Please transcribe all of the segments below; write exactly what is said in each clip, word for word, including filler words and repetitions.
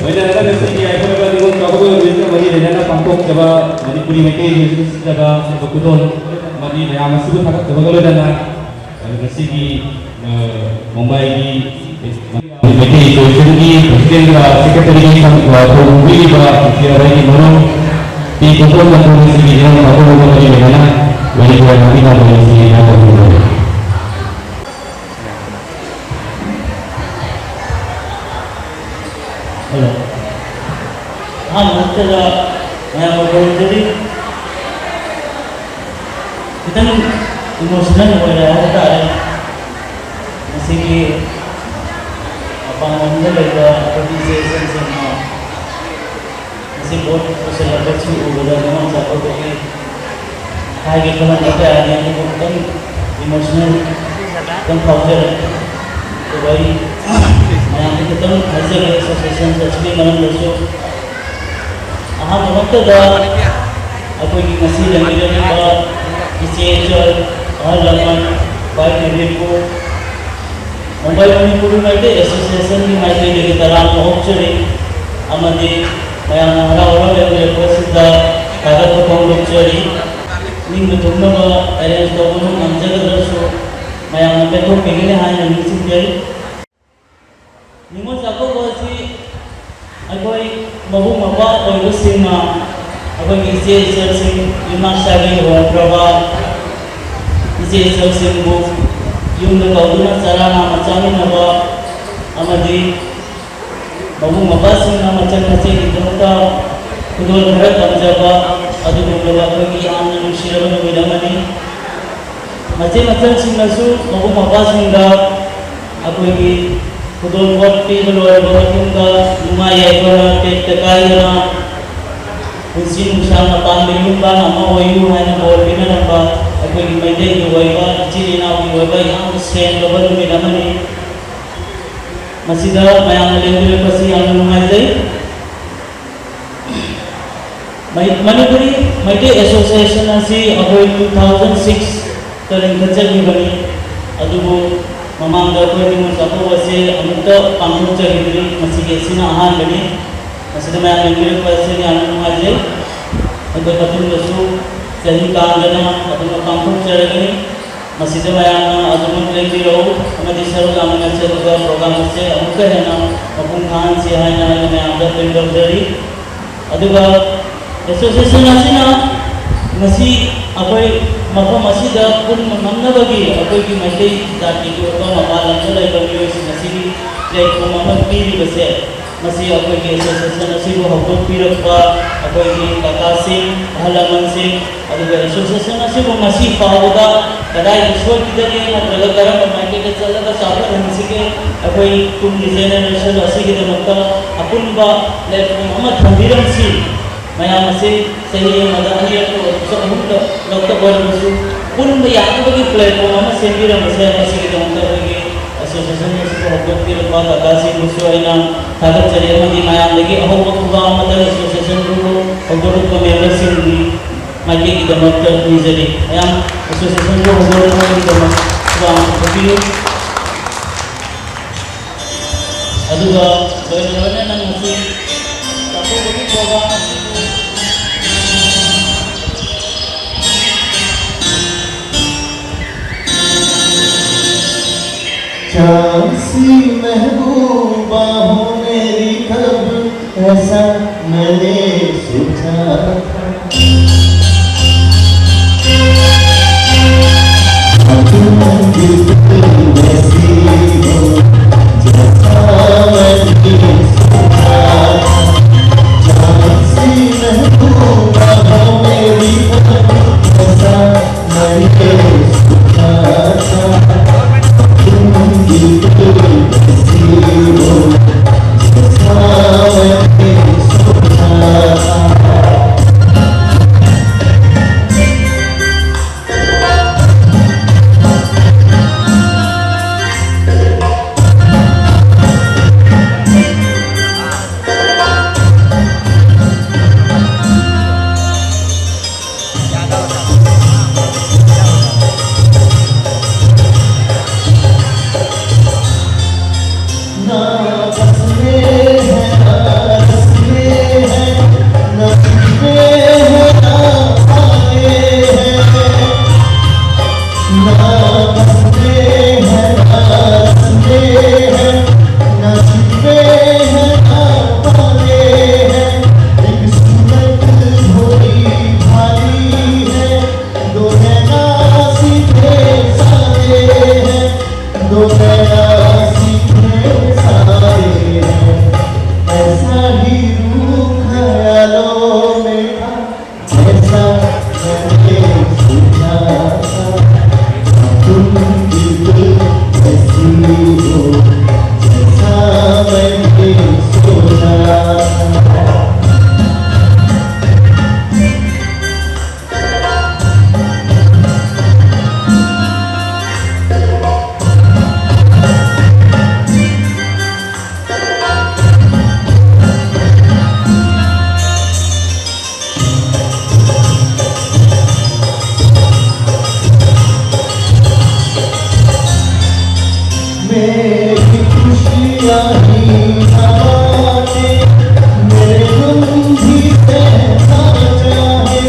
ꯂꯣꯏꯅꯅ ꯉꯁꯤꯒꯤ ꯑꯩꯈꯣꯏ ꯅꯤꯉꯣꯜ ꯆꯥꯛꯀꯧꯕ ꯅꯨꯃꯤꯠꯀ ꯃꯔꯤ ꯂꯩꯅꯅ ꯄꯥꯡꯊꯣꯛꯆꯕ ꯃꯅꯤꯄꯨꯔꯤ ꯃꯩꯇꯩ ꯃꯤꯑꯣꯏꯁꯤꯡꯗ ꯁꯤꯖꯕ ꯈꯨꯗꯣꯜ ꯑꯃꯗꯤ ꯃꯌꯥꯝ ꯑꯁꯤꯕꯨ ꯊꯥꯒꯠꯆꯕꯒ ꯂꯣꯏꯅꯅ, ꯑꯗꯨ ꯉꯁꯤꯒꯤ, ꯑ, ꯃꯨꯝꯕꯥꯏꯒꯤ ꯃꯩꯇꯩ ꯑꯦꯁꯣꯁꯤꯌꯦꯁꯟꯒꯤ ꯄ꯭ꯔꯁꯤꯗꯦꯟꯒ ꯁꯦꯀ꯭ꯔꯦꯇꯔꯤꯒꯤ ꯊꯧ-, ꯑ, ꯊꯧꯑꯣꯡꯕꯤꯔꯤꯕ ꯏꯆꯦ ꯑꯩꯈꯣꯏꯒꯤ ꯃꯔꯨꯞ ꯄꯤ ꯇꯣꯝꯕꯣꯝꯅ ꯉꯁꯤꯒꯤ ꯏꯔꯪ ꯆꯥꯛꯀꯧꯕꯒ ꯃꯔꯤ ꯂꯩꯅꯅ ꯋꯥꯔꯤ ꯈꯔ ꯉꯥꯡꯕꯤꯅꯕ ꯉꯁꯤ ꯍꯥꯏꯖꯕꯅꯤ꯫ ꯍꯜꯂꯣ꯫ ꯑꯍꯥꯟꯕ ꯃꯛꯇꯗ ꯃꯌꯥꯝꯕꯨ ꯈꯨꯔꯨꯝꯖꯔꯤ꯫ ꯈꯤꯇꯪ ꯏꯃꯣꯁꯅꯦꯜ ꯑꯣꯏꯔꯦ ꯍꯥꯏꯕ ꯇꯥꯔꯦ꯫ ꯉꯁꯤꯒꯤ ꯃꯄꯥꯟ ꯂꯝꯗ ꯂꯩꯕ ꯑꯩꯈꯣꯏꯒꯤ ꯏꯆꯦ ꯏꯆꯟꯁꯤꯡꯅ ꯉꯁꯤ ꯚꯣꯠ ꯄꯨꯁꯤꯜꯂꯛꯄꯁꯤ ꯎꯕꯗ ꯅꯤꯉꯣꯜ ꯆꯥꯛꯀꯧꯕꯒꯤ ꯍꯥꯏꯒꯦ ꯈꯜꯂꯝꯕ ꯀꯌꯥꯅꯤ, ꯑꯗꯨꯕꯨ ꯈꯤꯇꯪ ꯏꯃꯣꯁꯅꯦꯜ ꯈꯤꯇꯪ ꯐꯥꯎꯖꯔꯦ꯫ ꯑꯗꯨꯒ ꯑꯩ ꯃꯌꯥꯝꯗ ꯈꯤꯇꯪ ꯍꯥꯏꯖꯒꯦ ꯑꯦꯁꯣꯁꯤꯌꯦꯁꯟ ꯆꯠꯁꯤꯒꯤ ꯃꯔꯝꯗꯁꯨ꯫ ꯑꯍꯥꯟꯕꯃꯛꯇꯗ ꯑꯩꯈꯣꯏꯒꯤ ꯉꯁꯤ ꯂꯩꯃꯤꯟꯅꯔꯤꯕ ꯏꯆꯦ ꯏꯆꯜ, ꯑꯍꯜ ꯂꯃꯟ, ꯏꯄꯥ ꯏꯄꯨ, ꯃꯨꯝꯕꯥꯏ ꯃꯅꯤꯄꯨꯔꯤ ꯃꯩꯇꯩ ꯑꯦꯁꯣꯁꯤꯌꯦꯁꯟꯒꯤ ꯃꯥꯏꯀꯩꯗꯒꯤ ꯇꯔꯥꯝꯅ ꯑꯣꯛꯆꯔꯤ ꯑꯃꯗꯤ ꯃꯌꯥꯝꯅ ꯍꯔꯥꯎ ꯍꯔꯥꯎ ꯂꯩꯕꯤꯔꯛꯄ ꯑꯁꯤꯗ ꯊꯥꯒꯠꯄ ꯐꯣꯡꯗꯣꯛꯆꯔꯤ꯫ ꯅꯤꯡꯕ ꯊꯨꯡꯅꯕ ꯑꯦꯔꯦꯟꯖ ꯇꯧꯕ ꯉꯝꯖꯒꯗ꯭ꯔꯁꯨ ꯃꯌꯥꯝꯅ ꯄꯦꯟꯊꯣꯛꯄꯤꯒꯅꯤ ꯍꯥꯏꯅ ꯅꯤꯡꯁꯤꯡꯖꯔꯤ꯫ ꯅꯤꯉꯣꯜ ꯆꯥꯛꯀꯧꯕ ꯑꯁꯤ ꯑꯩꯈꯣꯏ ꯃꯕꯨꯡ ꯃꯧꯄ꯭ꯋꯥ ꯑꯣꯏꯕꯁꯤꯡꯅ ꯑꯩꯈꯣꯏꯒꯤ ꯏꯆꯦ ꯏꯆꯜꯁꯤꯡ, ꯌꯨꯝꯅꯥꯛ ꯁꯥꯒꯩ ꯍꯣꯡꯈ꯭ꯔꯕ ꯏꯆꯦ ꯏꯆꯜꯁꯤꯡꯕꯨ ꯌꯨꯝꯗ ꯀꯧꯗꯨꯅ ꯆꯔꯥ ꯅꯥꯝꯃ ꯆꯥꯃꯤꯟꯅꯕ ꯑꯃꯗꯤ ꯃꯕꯨꯡ ꯃꯧꯄ꯭ꯋꯥꯁꯤꯡꯅ ꯃꯆꯟ ꯃꯆꯦꯒꯤꯗꯃꯛꯇ ꯈꯨꯗꯣꯜ ꯈꯔ ꯇꯝꯖꯕ ꯑꯗꯨꯒꯨꯝꯂꯕ ꯑꯩꯈꯣꯏꯒꯤ ꯌꯥꯝꯅ ꯅꯨꯡꯁꯤꯔꯕ ꯅꯨꯃꯤꯠ ꯑꯃꯅꯤ꯫ ꯃꯆꯦ ꯃꯆꯜꯁꯤꯡꯅꯁꯨ ꯃꯕꯨꯡ ꯃꯧꯄ꯭ꯋꯥꯁꯤꯡꯗ ꯑꯩꯈꯣꯏꯒꯤ ꯈꯨꯗꯣꯜꯄꯣꯠ ꯄꯤꯕ ꯂꯣꯏꯔꯕ ꯃꯇꯨꯡꯗ ꯅꯨꯡꯉꯥꯏ ꯌꯥꯏꯐꯅ ꯇꯦꯛꯇ ꯀꯥꯏꯗꯅ ꯄꯨꯟꯁꯤ ꯅꯨꯡꯁꯥꯡꯅ ꯄꯥꯟꯕ ꯌꯨꯝ ꯄꯥꯟ ꯑꯃ ꯑꯣꯏꯌꯨ ꯍꯥꯏꯅ ꯕꯣꯔ ꯄꯤꯅꯔꯝꯕ ꯑꯩꯈꯣꯏꯒꯤ ꯃꯩꯇꯩꯒꯤ ꯑꯣꯏꯕ ꯏꯆꯤꯜ ꯏꯅꯥꯎꯒꯤ ꯑꯣꯏꯕ ꯌꯥꯝꯅ ꯁꯦꯡꯂꯕ ꯅꯨꯃꯤꯠ ꯑꯃꯅꯤ꯫ ꯃꯁꯤꯗ ꯃꯌꯥꯝꯅ ꯂꯦꯡꯕꯤꯔꯛꯄꯁꯤ ꯌꯥꯝꯅ ꯅꯨꯡꯉꯥꯏꯖꯩ꯫ ꯃꯩ-, ꯃꯅꯤꯄꯨꯔꯤ ꯃꯩꯇꯩ ꯑꯦꯁꯣꯁꯤꯌꯦꯁꯟ ꯑꯁꯤ ꯑꯩꯈꯣꯏ two thousand six ꯇ ꯂꯤꯡꯈꯠꯆꯈꯤꯕꯅꯤ꯫ ꯑꯗꯨꯕꯨ ꯃꯃꯥꯡꯗ ꯑꯩꯈꯣꯏ ꯅꯤꯉꯣꯜ ꯆꯥꯛꯀꯧꯕꯁꯦ ꯑꯃꯨꯛꯇ ꯄꯥꯡꯊꯣꯛꯆꯈꯤꯗ꯭ꯔꯤ꯫ ꯃꯁꯤꯒꯤ ꯑꯁꯤꯅ ꯑꯍꯥꯟꯕꯅꯤ꯫ ꯃꯁꯤꯗ ꯃꯌꯥꯝ ꯂꯦꯡꯕꯤꯔꯛꯄ ꯑꯁꯤ ꯌꯥꯝꯅ ꯅꯨꯡꯉꯥꯏꯖꯩ꯫ ꯑꯩꯈꯣꯏ ꯃꯇꯨꯡꯗꯁꯨ ꯆꯍꯤ ꯀꯥꯡꯗꯅ ꯑꯗꯨꯝꯅ ꯄꯥꯡꯊꯣꯛꯆꯔꯒꯅꯤ꯫ ꯃꯁꯤꯗ ꯃꯌꯥꯝꯅ ꯑꯗꯨꯃꯛ ꯂꯦꯡꯕꯤꯔꯛꯎ ꯑꯃꯗꯤ ꯁꯔꯨꯛ ꯌꯥꯃꯤꯟꯅꯁꯦ, ꯑꯗꯨꯒ ꯄ꯭ꯔꯣꯒ꯭ꯔꯥꯝ ꯑꯁꯦ ꯑꯃꯨꯛꯀ ꯍꯦꯟꯅ ꯃꯄꯨꯡ ꯐꯥꯍꯟꯁꯤ ꯍꯥꯏꯅ ꯑꯩꯅ ꯃꯌꯥꯝꯗ ꯑꯄꯤꯜ ꯇꯧꯖꯔꯤ꯫ ꯑꯗꯨꯒ ꯑꯦꯁꯣꯁꯤꯌꯦꯁꯟ ꯑꯁꯤꯅ ꯉꯁꯤ ꯑꯩꯈꯣꯏ ꯃꯐꯝ ꯑꯁꯤꯗ ꯄꯨꯟꯕ ꯉꯝꯅꯕꯒꯤ ꯑꯩꯈꯣꯏꯒꯤ ꯃꯩꯇꯩ ꯖꯥꯇꯤꯒꯤ ꯑꯣꯏꯕ ꯃꯄꯥꯟ ꯂꯝꯗ ꯂꯩꯕ ꯃꯤꯑꯣꯏꯁꯤꯡ ꯑꯁꯤꯒꯤ ꯄ꯭ꯂꯦꯠꯐꯣꯝ ꯑꯃ ꯄꯤꯔꯤꯕꯁꯦ, ꯃꯁꯤ ꯑꯩꯈꯣꯏꯒꯤ ꯑꯦꯁꯣꯁꯤꯌꯦꯁꯟ ꯑꯁꯤꯕꯨ ꯍꯧꯗꯣꯛꯄꯤꯔꯛꯄ ꯑꯩꯈꯣꯏꯒꯤ ꯀꯀꯥꯁꯤꯡ, ꯑꯍꯜ ꯂꯃꯟꯁꯤꯡ, ꯑꯗꯨꯒ ꯑꯦꯁꯣꯁꯤꯌꯦꯁꯟ ꯑꯁꯤꯕꯨ ꯉꯁꯤ ꯐꯥꯎꯕꯗ ꯀꯗꯥꯏꯗ ꯁꯣꯏꯈꯤꯗꯒꯦ ꯅꯠꯇ꯭ꯔꯒ ꯀꯔꯝꯕ ꯃꯥꯏꯀꯩꯗ ꯆꯠꯂꯒ ꯆꯥꯎꯈꯠꯍꯟꯁꯤꯒꯦ, ꯑꯩꯈꯣꯏ ꯇꯨꯡꯒꯤ ꯖꯦꯅꯦꯔꯦꯁꯟ ꯑꯁꯤꯒꯤꯗꯃꯛꯇ ꯑꯄꯨꯟꯕ ꯄ꯭ꯂꯦꯠꯐꯣꯝ ꯑꯃ ꯊꯝꯕꯤꯔꯝꯁꯤ꯫ ꯃꯌꯥꯝ ꯑꯁꯤ ꯆꯍꯤ ꯑꯃꯗ ꯑꯅꯤꯔꯛꯇ ꯑꯣꯏꯔꯕꯁꯨ ꯑꯍꯨꯝꯂꯛꯇ ꯑꯣꯏꯔꯕꯁꯨ ꯄꯨꯟꯕ ꯌꯥꯅꯕꯒꯤ ꯄ꯭ꯂꯦꯠꯐꯣꯝ ꯑꯃ ꯁꯦꯝꯕꯤꯔꯝꯕꯁꯦ, ꯃꯁꯤꯒꯤꯗꯃꯛꯇ ꯑꯩꯈꯣꯏꯒꯤ ꯑꯦꯁꯣꯁꯤꯌꯦꯁꯟ ꯑꯁꯤꯕꯨ ꯍꯧꯗꯣꯛꯄꯤꯔꯛꯄ ꯀꯀꯥꯁꯤꯡꯕꯨꯁꯨ ꯑꯩꯅ ꯊꯥꯒꯠꯆꯔꯤ ꯑꯃꯗꯤ ꯃꯌꯥꯝꯗꯒꯤ ꯑꯍꯧꯕ ꯈꯨꯕꯥꯛ ꯑꯃꯇꯪ ꯑꯦꯁꯣꯁꯤꯌꯦꯁꯟꯕꯨ ꯍꯧꯗꯣꯔꯛꯄ ꯃꯦꯝꯕꯔꯁꯤꯡꯒꯤ ꯃꯥꯏꯀꯩꯒꯤꯗꯃꯛꯇ ꯅꯤꯖꯔꯤ꯫ ꯃꯌꯥꯝ ꯑꯦꯁꯣꯁꯤꯌꯦꯁꯟꯕꯨ ꯍꯧꯗꯣꯔꯛꯄꯒꯤꯗꯃꯛ ꯈꯨꯕꯥꯛ ꯑꯃ ꯊꯣꯛꯄꯤꯌꯨ꯫ ꯑꯗꯨꯒ ꯂꯣꯏꯅ ꯂꯣꯏꯅꯅ ꯉꯁꯤ ꯆꯥꯛꯀꯧꯕꯒꯤ program ꯑꯁꯤꯕꯨ चांद सी महबूबा हो मेरी, कब ऐसा मैंने सोचा था। तुम बिल्कुल वैसी हो, जैसा मैंने सोचा था। चांद सी महबूबा हो मेरी, कब ऐसा मैंने सोचा था। तुम बिल्कुल वैसी हो, जैसा मैंने सोचा था। ना बस में है, ना रस में है, ना दिल में है, ना पाए है। ना बस में है, ना रस में है, ना दिल में है, ना पाए है। एक सूरत भोली भाली है, दो नैना सीधे साधे हैं, दो नैना सीधे साधे हैं। ऐसा ही रूप ख्यालों में था, जैसा मैंने सोचा था। तुम बिल्कुल वैसी हो, जैसा मैंने सोचा था। मेरी खुशी यही बातें मेरे गम भी सहना चाहे,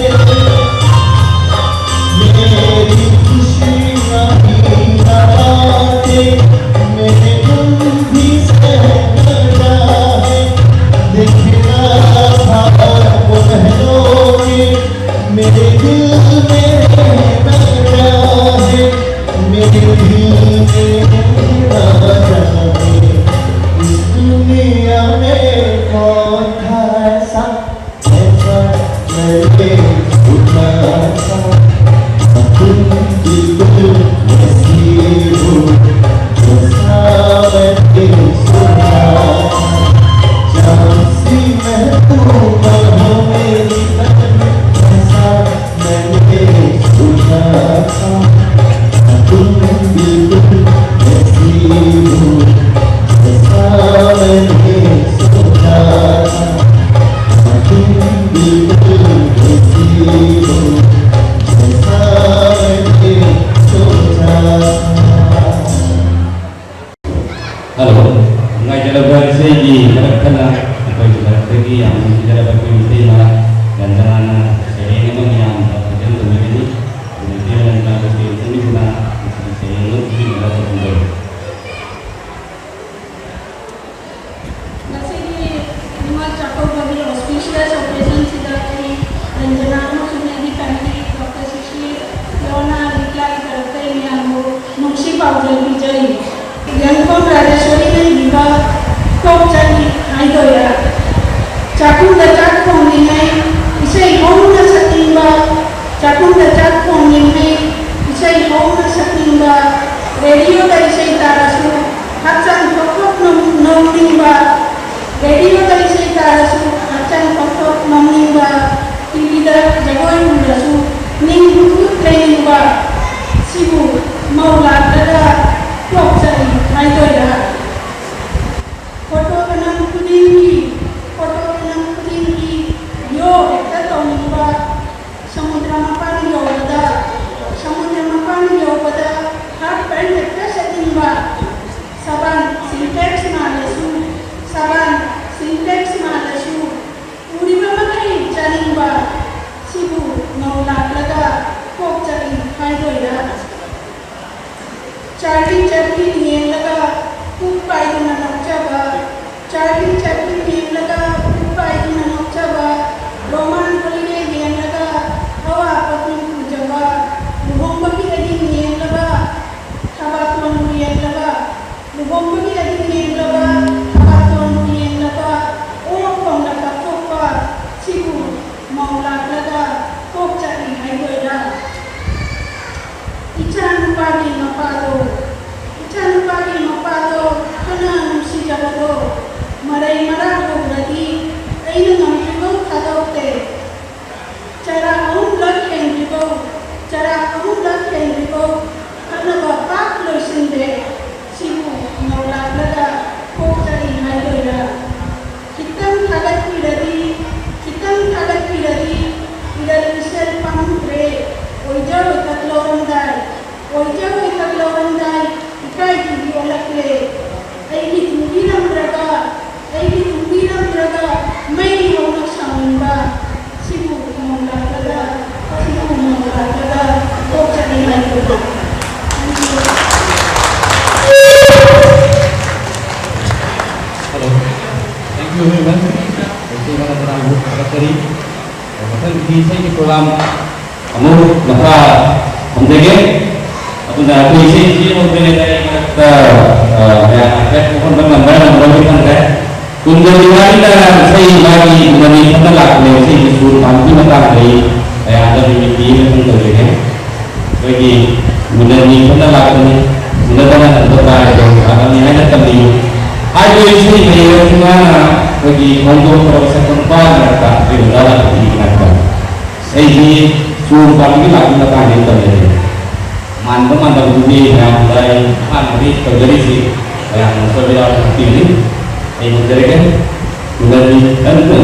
मेरी खुशियाँ ही बातें मेरे गम भी सहना चाहे, देखना था वो पहलों के मेरे दिल में रहना चाहे, मेरे दिल में रहना चाहे। इस दुनिया में कौन था ऐसा, ऐसा मैंने सोचा था। तुम बिल्कुल वैसी हो, जैसा मैंने सोचा था। चांद सी महबूबा हो मेरी, ऐसा मैंने सोचा था। तुम बिल्कुल वैसी हो, जैसा मैंने सोचा था। तुम बिल्कुल वैसी हो, जैसा मैंने सोचा था। ꯍꯜꯂꯣ, ꯅꯨꯡꯉꯥꯏꯖꯔꯕ ꯏꯁꯩꯒꯤ ꯃꯔꯛ ꯊꯠꯅ ꯑꯩꯈꯣꯏꯒꯤ ꯃꯔꯛꯇꯒꯤ ꯌꯥꯝꯅ ꯅꯨꯡꯁꯤꯖꯔꯕ ꯑꯩꯈꯣꯏ ꯃꯩꯇꯩꯃ ꯔꯟꯖꯅꯥꯅ ꯁꯩꯔꯦꯡ ꯑꯃ ꯃꯌꯥꯝꯗ present ꯇꯧꯖꯒꯅꯤ꯫ ꯑꯗꯨꯅ ꯏꯆꯦ ꯔꯟꯖꯅꯥꯕꯨ stage ꯆꯪꯕꯤꯗꯨꯅ ꯃꯁꯤꯒꯤ ꯁꯩꯔꯦꯡ ꯑꯗꯨ ꯄꯤꯕꯤꯅꯕ ꯈꯨꯔꯨꯝꯖꯔꯤ꯫ ꯉꯁꯤꯒꯤ ꯅꯤꯉꯣꯜ ꯆꯥꯛꯀꯧꯕꯒꯤ auspicious occasion ꯁꯤꯗ ꯑꯩ ꯔꯟꯖꯅꯥ ꯑꯃꯁꯨꯡ ꯑꯩꯒꯤ family, ꯗꯣꯛꯇꯔ ꯁꯨꯁꯤꯜ, ꯂꯣꯅꯥ, ꯂꯤꯛꯂꯥꯒꯤ ꯇꯔꯞꯇ ꯑꯩ ꯃꯌꯥꯝꯕꯨ ꯅꯨꯡꯁꯤ ꯄꯥꯎꯖꯦꯜ ꯄꯤꯖꯔꯤ꯫ ꯌꯦꯡꯐꯝ ꯔꯥꯖꯦꯁꯣꯔꯤꯅ ꯏꯕ ꯀꯣꯛ ꯆꯠꯂꯤ ꯍꯥꯏꯗꯣꯏꯔꯥ? ꯆꯥꯛꯈꯨꯝꯗ ꯆꯥꯛ ꯊꯣꯡꯂꯤꯉꯩ ꯏꯁꯩ ꯍꯧꯅ ꯁꯛꯅꯤꯡꯕ, ꯆꯥꯛꯈꯨꯝꯗ ꯆꯥꯛ ꯊꯣꯡꯂꯤꯉꯩ ꯏꯁꯩ ꯍꯧꯅ ꯁꯛꯅꯤꯡꯕ, ꯔꯦꯗꯤꯑꯣꯗ ꯏꯁꯩ ꯇꯥꯔꯁꯨ ꯍꯛꯆꯥꯡ ꯊꯣꯛ ꯊꯣꯛ ꯅꯣꯛ-, ꯅꯣꯛꯅꯤꯡꯕ, ꯔꯦꯗꯤꯑꯣꯗ ꯏꯁꯩ ꯇꯥꯔꯁꯨ ꯍꯛꯆꯥꯡ ꯊꯣꯛ ꯊꯣꯛ ꯅꯣꯛꯅꯤꯡꯕ, ꯇꯤꯚꯤꯗ ꯖꯒꯣꯏ ꯎꯔꯁꯨ ꯅꯤꯡ ꯍꯨꯠ ꯍꯨꯠ ꯂꯩꯅꯤꯡꯕ, ꯁꯤꯕꯨ ꯃꯧ ꯂꯥꯛꯂꯒ ꯀꯣꯛ ꯆꯠꯂꯤ ꯍꯥꯏꯗꯣꯏꯔꯥ? ꯐꯣꯇꯣ ꯀꯅꯝ ꯈꯨꯗꯤꯡꯒꯤ, ꯐꯣꯇꯣ ꯀꯅꯝ ꯈꯨꯗꯤꯡꯒꯤ ꯌꯣ ꯍꯦꯛꯇ ꯇꯧꯅꯤꯡꯕ, ꯁꯃꯨꯗ꯭ꯔ ꯃꯄꯥꯟ ꯌꯧꯕꯗ, ꯁꯃꯨꯗ꯭ꯔ ꯃꯄꯥꯟ ꯌꯧꯕꯗ half pant ꯍꯦꯛꯇ ꯁꯦꯠꯅꯤꯡꯕ, ꯁꯕꯥꯟ ꯁꯤꯟꯇꯦꯛꯁ ꯃꯥꯟ ꯆꯥꯔꯂꯤ ꯆꯦꯄ꯭ꯂꯤꯟ ꯌꯦꯡꯂꯒ ꯄꯨꯛ ꯄꯥꯏꯗꯨꯅ ꯅꯣꯛꯆꯕ, ꯆꯥꯔꯂꯤ ꯆꯦꯄ꯭ꯂꯤꯟ ꯌꯦꯡꯂꯒ ꯄꯨꯛ ꯄꯥꯏꯗꯨꯅ ꯅꯣꯛꯆꯕ, ꯔꯣꯃꯥꯟ ꯍꯣꯂꯤꯗꯦ ꯌꯦꯡꯂꯒ ꯑꯋꯥꯕ ꯄꯨꯝ ꯄꯨꯖꯕ, ꯂꯨꯍꯣꯡꯕꯒꯤ ꯑꯍꯤꯡ ꯌꯦꯡꯂꯒ ꯊꯕꯥꯇꯣꯟꯕꯨ ꯌꯦꯡꯂꯒ, ꯂꯨꯍꯣꯡꯕꯒꯤ ꯑꯍꯤꯡ ꯌꯦꯡꯂꯒ ꯊꯕꯥꯇꯣꯟꯕꯨ ꯌꯦꯡꯂꯒ ꯑꯣꯛ ꯈꯣꯡꯅ ꯀꯠꯊꯣꯛꯄ ꯁꯤꯕꯨ ꯃꯧ ꯂꯥꯛꯂꯒ ꯀꯣꯛ ꯆꯠꯂꯤ ꯍꯥꯏꯗꯣꯏꯔꯥ? ꯏꯆꯥ ꯅꯨꯄꯥꯒꯤ ꯃꯄꯥꯗꯣ, ꯏꯆꯥ ꯅꯨꯄꯥꯒꯤ ꯃꯄꯥꯗꯣ ꯐꯅ ꯅꯨꯡꯁꯤꯖꯕꯗꯣ ꯃꯔꯩ ꯃꯔꯥ ꯍꯧꯔꯗꯤ ꯑꯩꯅ ꯉꯝꯗ꯭ꯔꯤꯐꯧ ꯊꯥꯗꯣꯛꯇꯦ꯫ ꯆꯔꯥ ꯑꯍꯨꯝꯂꯛ ꯍꯦꯟꯗ꯭ꯔꯤꯐꯧ, ꯆꯔꯥ ꯑꯍꯨꯝꯂꯛ ꯍꯦꯟꯗ꯭ꯔꯤꯐꯧ ꯈꯠꯅꯕ ꯄꯥꯛ ꯂꯣꯏꯁꯤꯟꯗꯦ꯫ ꯁꯤꯕꯨ ꯃꯧ ꯂꯥꯛꯂꯒ ꯀꯣꯛ ꯆꯠꯂꯤ ꯍꯥꯏꯗꯣꯏꯔꯥ? ꯈꯤꯇꯪ ꯊꯥꯒꯠꯄꯤꯔꯗꯤ, ꯈꯤꯇꯪ ꯊꯥꯒꯠꯄꯤꯔꯗꯤ ꯏꯔꯟ ꯏꯁꯦꯜ ꯄꯥꯝꯃꯨꯗ꯭ꯔꯦ꯫ ꯑꯣꯏꯖ ꯑꯣꯏꯊꯛ ꯂꯧꯔꯝꯗꯥꯏ, ꯑꯣꯏꯖ ꯑꯣꯏꯊꯛ ꯂꯧꯔꯝꯗꯥꯏ ꯏꯀꯥꯏ ꯊꯤꯕꯤ ꯑꯣꯜꯂꯛꯂꯦ꯫ ꯑꯩꯒꯤ ꯊꯤꯡꯕꯤꯔꯝꯗ꯭ꯔꯒ, ꯑꯩꯒꯤ ꯊꯤꯡꯕꯤꯔꯝꯗ꯭ꯔꯒ ꯃꯩ ꯍꯧꯅ ꯁꯥꯎꯅꯤꯡꯕ ꯁꯤꯕꯨ ꯃꯧ ꯂꯥꯛꯂꯒ, ꯁꯤꯕꯨ ꯃꯧ ꯂꯥꯛꯂꯒ ꯀꯣꯛ ꯆꯠꯂꯤ ꯍꯥꯏꯕꯗꯨ꯫ Hello. Thank you, everyone. Meitei ꯃꯔꯛꯇ ꯑꯃꯨꯛ ꯊꯥꯒꯠꯆꯔꯤ꯫ ꯃꯊꯪꯒꯤ ꯏꯁꯩꯒꯤ program ꯑꯃꯨꯛ ꯃꯈꯥ ꯊꯝꯖꯒꯦ꯫ ꯑꯗꯨꯅ ꯑꯩꯈꯣꯏ ꯏꯁꯩꯁꯤ ꯍꯧꯗ꯭ꯔꯤꯉꯩꯗ ꯑꯩ ꯃꯔꯛꯇ, ꯑ, ꯃꯌꯥꯝ ꯍꯥꯏꯐꯦꯠ ꯃꯐꯝꯗ ꯉꯝꯕ꯭ꯔꯥ ꯉꯝꯗ꯭ꯔꯥ ꯈꯪꯗ꯭ꯔꯦ꯫ ꯀꯨꯟꯖꯕꯤꯅꯥꯔꯤꯅ ꯏꯁꯩ ꯃꯥꯒꯤ ꯃꯅꯤ ꯈꯟꯅ ꯂꯥꯛꯄꯅꯦ꯫ ꯏꯁꯩꯒꯤ ꯁꯨꯔ ꯄꯥꯟꯕꯒꯤ ꯃꯇꯥꯡꯗ ꯑꯩ ꯃꯌꯥꯝꯗ ꯃꯤꯅꯤꯠ ꯄꯤꯔꯒ ꯈꯪꯗꯧꯔꯤꯅꯦ꯫ ꯑꯩꯈꯣꯏꯒꯤ ꯃꯨꯟꯅꯅꯤ ꯈꯟꯅ ꯂꯥꯛꯄꯅꯤ, ꯃꯨꯟꯅꯗꯅ ꯍꯟꯕ ꯇꯥꯔꯦ, ꯂꯥꯛꯂꯝꯃꯤ ꯍꯥꯏꯅ ꯇꯝꯕꯤꯌꯨ꯫ ꯍꯥꯏꯕ ꯏꯁꯩ ꯃꯌꯦꯛ ꯑꯁꯤ ꯃꯥꯅ ꯑꯩꯈꯣꯏꯒꯤ ꯈꯣꯡꯖꯣꯝ ꯄꯔꯕ ꯁꯛꯄ ꯅꯨꯄꯥ ꯃꯔꯛꯇ ꯑꯩꯈꯣꯏ ꯑꯣꯖꯥ ꯂꯥꯛꯄꯤꯒꯤ ꯃꯅꯥꯛꯇ ꯏꯁꯩꯁꯤ ꯁꯨꯔ ꯄꯥꯟꯕꯒꯤ ꯂꯥꯛꯄꯒꯤ ꯃꯇꯥꯡꯗ ꯑꯩ ꯇꯝꯖꯒꯦ꯫ ꯃꯥꯟꯕ ꯃꯥꯟꯗꯕꯗꯨꯗꯤ ꯃꯌꯥꯝꯗ ꯑꯩ ꯑꯍꯥꯟꯕꯒꯤ ꯇꯧꯖꯔꯤꯁꯤ ꯃꯌꯥꯝꯅ ꯅꯣꯛꯆꯕ ꯌꯥꯎꯅ ꯇꯥꯛꯄꯤꯒꯅꯤ꯫ ꯑꯩ ꯉꯝꯖꯔꯒꯦ꯫ ꯎꯅꯅꯤ ꯈꯟꯗꯨꯅ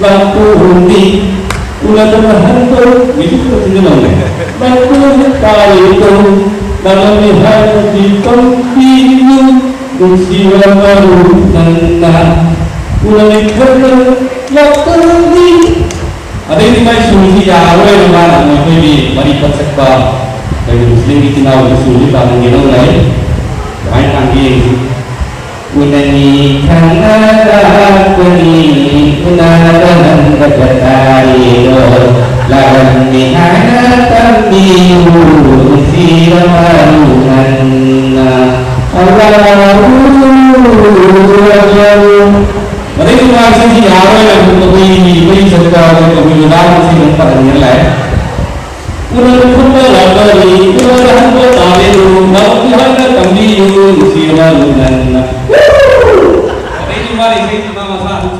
ꯂꯥꯛꯄ ꯎꯔꯨꯝꯗꯤ ꯎꯅꯗꯅ ꯍꯟꯗꯣꯛ ꯃꯤꯁꯨ ꯄꯨꯂꯞ ꯊꯤꯟꯖꯤꯜꯂꯝꯃꯦ꯫ ꯂꯥꯛꯄ ꯇꯥꯔꯤꯗꯣ ꯅꯪꯅꯤ ꯍꯥꯏꯕꯗꯤ ꯇꯝꯕꯤꯌꯨ ꯅꯨꯡꯁꯤꯕ ꯃꯔꯨ ꯅꯪꯅ ꯎꯅꯅꯤ ꯈꯟꯗꯨꯅ ꯂꯥꯛꯄ ꯎꯔꯨꯝꯗꯤ꯫ ꯑꯗꯩꯗꯤ ꯃꯥꯏ ꯁꯨꯔꯁꯤ ꯌꯥꯔꯔꯣꯏꯅ ꯃꯥꯅ ꯑꯃꯨꯛ ꯑꯩꯈꯣꯏꯒꯤ ꯃꯔꯤ ꯄꯠ ꯆꯠꯄ ꯑꯩꯈꯣꯏꯒꯤ ꯃꯨꯁꯂꯤꯝꯒꯤ ꯏꯆꯤꯟ ꯏꯅꯥꯎꯒꯤꯁꯨ ꯍꯧꯖꯤꯛ ꯇꯥꯟꯅꯒꯦ ꯂꯧ ꯂꯩ꯫ ꯀꯃꯥꯏꯅ ꯇꯥꯟꯒꯦ ꯌꯦꯡꯁꯤ꯫ ꯎꯅꯅꯤ ꯈꯪꯅ ꯂꯥꯛꯄꯅꯤ, ꯎꯅꯕ ꯅꯪꯒꯗ ꯇꯥꯔꯤꯗꯣ, ꯂꯥꯛꯂꯝꯃꯤ ꯍꯥꯏꯅ ꯇꯝꯕꯤꯌꯨ, ꯅꯨꯡꯁꯤꯔꯕ ꯂꯨꯅꯟꯅ꯫ ꯑꯜꯂꯥꯍꯨ ꯑꯛꯕꯔ꯫ ꯃꯗꯩ ꯃꯃꯥꯡꯁꯤꯗꯤ ꯌꯥꯔꯣꯏꯅ ꯑꯩꯈꯣꯏꯒꯤ ꯃꯩ ꯆꯠꯄ ꯑꯩꯈꯣꯏ ꯀꯕꯨꯏ ꯃꯆꯥꯁꯤꯡꯁꯤ ꯑꯗꯨꯝ ꯄꯥꯍꯟꯒꯦꯅ ꯂꯥꯛꯑꯦ꯫ ꯎꯅꯅꯤ ꯈꯪꯅ ꯂꯥꯛꯄꯅꯤ, ꯎꯅꯕ ꯍꯟꯕ ꯇꯥꯔꯦꯗꯣ, ꯂꯥꯛꯂꯝꯃꯤ ꯍꯥꯏꯅ ꯇꯝꯕꯤꯌꯨ, ꯅꯨꯡꯁꯤꯔꯕ ꯂꯨꯅꯟꯅ꯫ ꯃꯗꯩ ꯃꯃꯥꯡ ꯏꯁꯩꯁꯤ ꯃꯥ ꯃꯁꯥ ꯑꯗꯨꯝ